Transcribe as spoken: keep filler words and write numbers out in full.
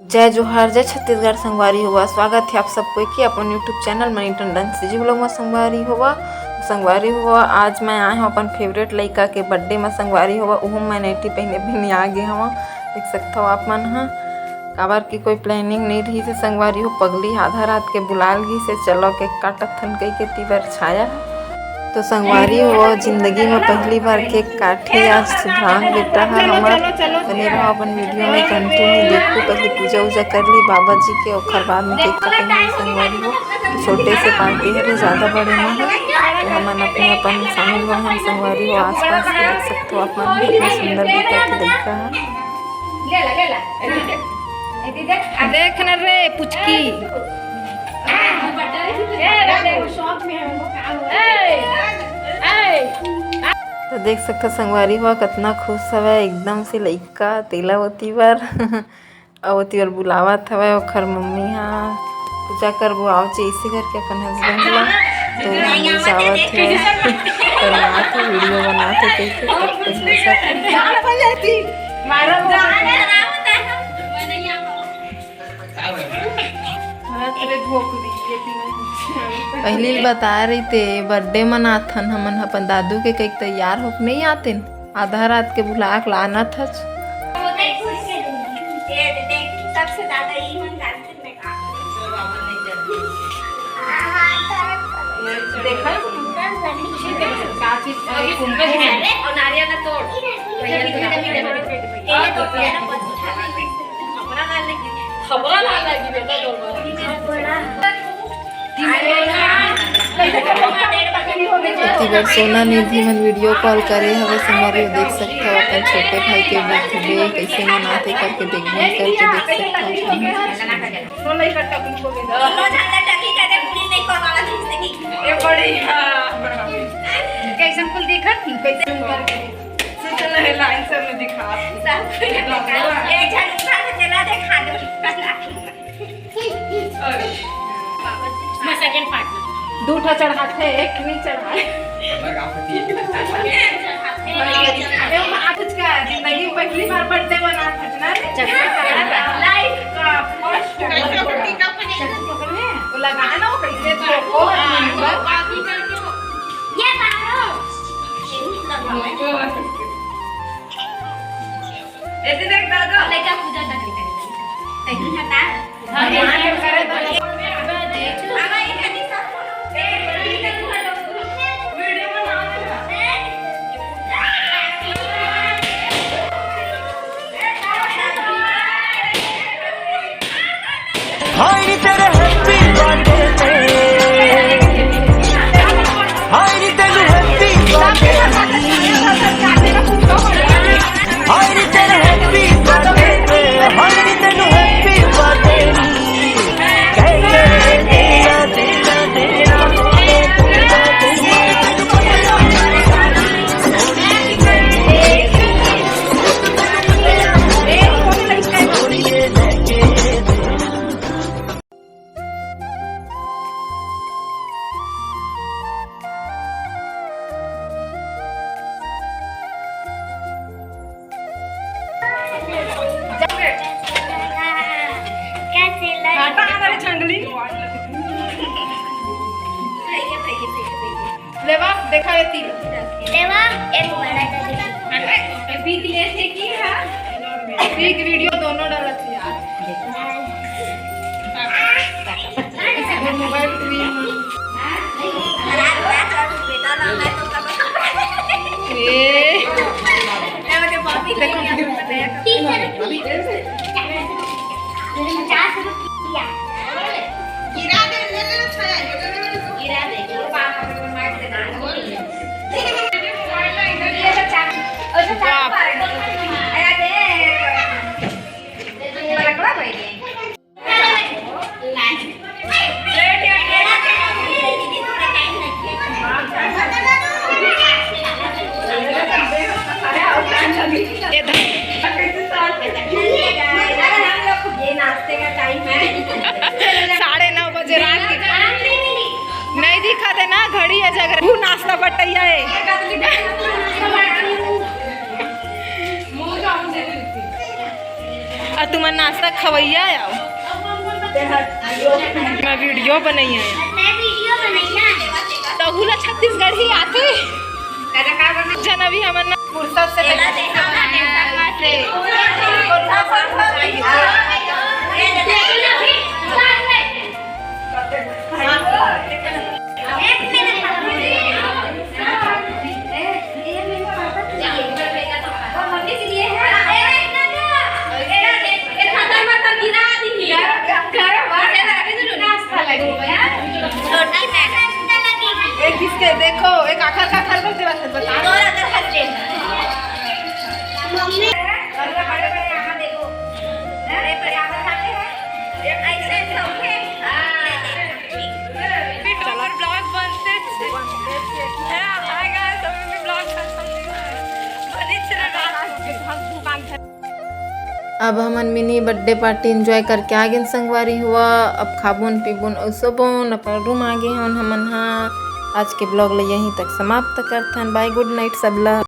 जय जोहार, जय छत्तीसगढ़ संगवारी होवा। स्वागत हे आप सब कोई के अपन YouTube channel money Tandon CG vlog में संगवारी होवा। संगवारी होवा, आज मैं आए हूँ अपन फेवरेट लइका के बर्थडे में संगवारी होवा। उहू मैं नाइटी पहने पहने आ गे हवा, देख सकत हो आप मन ह। काबर कि कोई प्लानिंग नहीं रही से संगवारी हो, पगली आधा रात के बुलाल गई से, चलो केक काटत हन कही के तीबर छाया। तो संगवारी हो, जिंदगी में पहली बार केक काटे आज शुभ्रांग बेटा ह हमर। बने रहो अपन वीडियो में, कंटिन्यू देखो। पहले पूजा उजा कर ली बाबा जी के, ओखर बाद में केक काटेंगे संगवारी हो। छोटे से पार्टी है, ज़्यादा बड़े नहीं है। तो हमन अपने अपन शामिल हुए हैं संगवारी हो। आसपास के देख सकते हो आप मन, कितना सुंदर दिखत है लइका ह। देख न रे पुचकी। तो देख सकत हो संगवारी हो, कितना खुश हवे एकदम से लइका तेला ओती बर। अउ ओती बर बुलावत हवे ओखर मम्मी ह, "पूजा करबो, आओ जी," ऐसे करके अपन हस्बैंड ला। तो हम जावत हे, करवात हे, वीडियो बनात हे, कैसे सब कुछ हो सकता है। पहली ल बता रही थे, बर्थडे मनाथन हमन, अपन दादू के कहीं तैयार होके नहीं आतेन, आधा रात के बुला के लानत हच। सबसे ज्यादा ई मन जानते मैं का देखा? का चीज? अरे, और नारियल ना तोड़। खबरा ना लगी, खबरा ना लगी बेटा, तोड़। इतनी बार सोना निधि मन वीडियो कॉल करे हवे, संगवारी हो देख सकत हो अपन छोटे भाई के बर्थडे कैसे मनाथे करके, देखबो करके देख सकत हो। कैसन कुल दिखत ही, कैसे करके लाइन से मैं दिखा। एक झन उठा के चला दे, खा दे। मैं सेकंड पार्ट में। दू ठो चढ़ाथे, एक नहीं चढ़ाए। ए, कुछ का जिंदगी में पहली बार बर्थडे मना खजना रे। लाइफ का फर्स्ट टाइम। वो लगा ना, वो कैसे तो को नंबर। ये मारो। ऐसे देख दादा। लड़का पूजा तक नहीं करेगा। कहीं हटा। लेवा, देखा ये तीन। लेवा, एक बड़ा सा देखा। अरे, ये पीक ले थे की है? पीक वीडियो दोनों डालत है यार। Mobile screen. ए। देखो, पचास रुपया। गिरा दे, ले ले, अच्छा है, ये ले ले, ले ले। गिरा दे, ये बाप रे, मार दे ना। ये तो चाकू, ओ, तो चाकू मार दे। अरे, दे। रखवा भाई। ये नाश्ते का टाइम है। साढ़े नौ बजे रात के। नहीं दिखा देना, घड़ी है जग रही। वो नाश्ता बटैया है। अउ तुमन नाश्ता खवइया आव। मैं वीडियो बनइया। तहू ला छत्तीसगढ़ी आथे। जन अभी हमन ना फुर्सत से एक इसके देखो, एक आखर का आखर कर देवा थे, बता। मम्मी। चला। Vlog बनते। हाय गाइस, अभी भी vlog खत्म नहीं हुआ है। बने चला। अब हमन mini birthday party enjoy करके आ गेन संगवारी हुआ। अब खाबोन पीबोन अउ सोबोन, अपन room आ गे हन हमन हा। आज के vlog ल यहीं तक समाप्त करथन। Bye, good night सबला।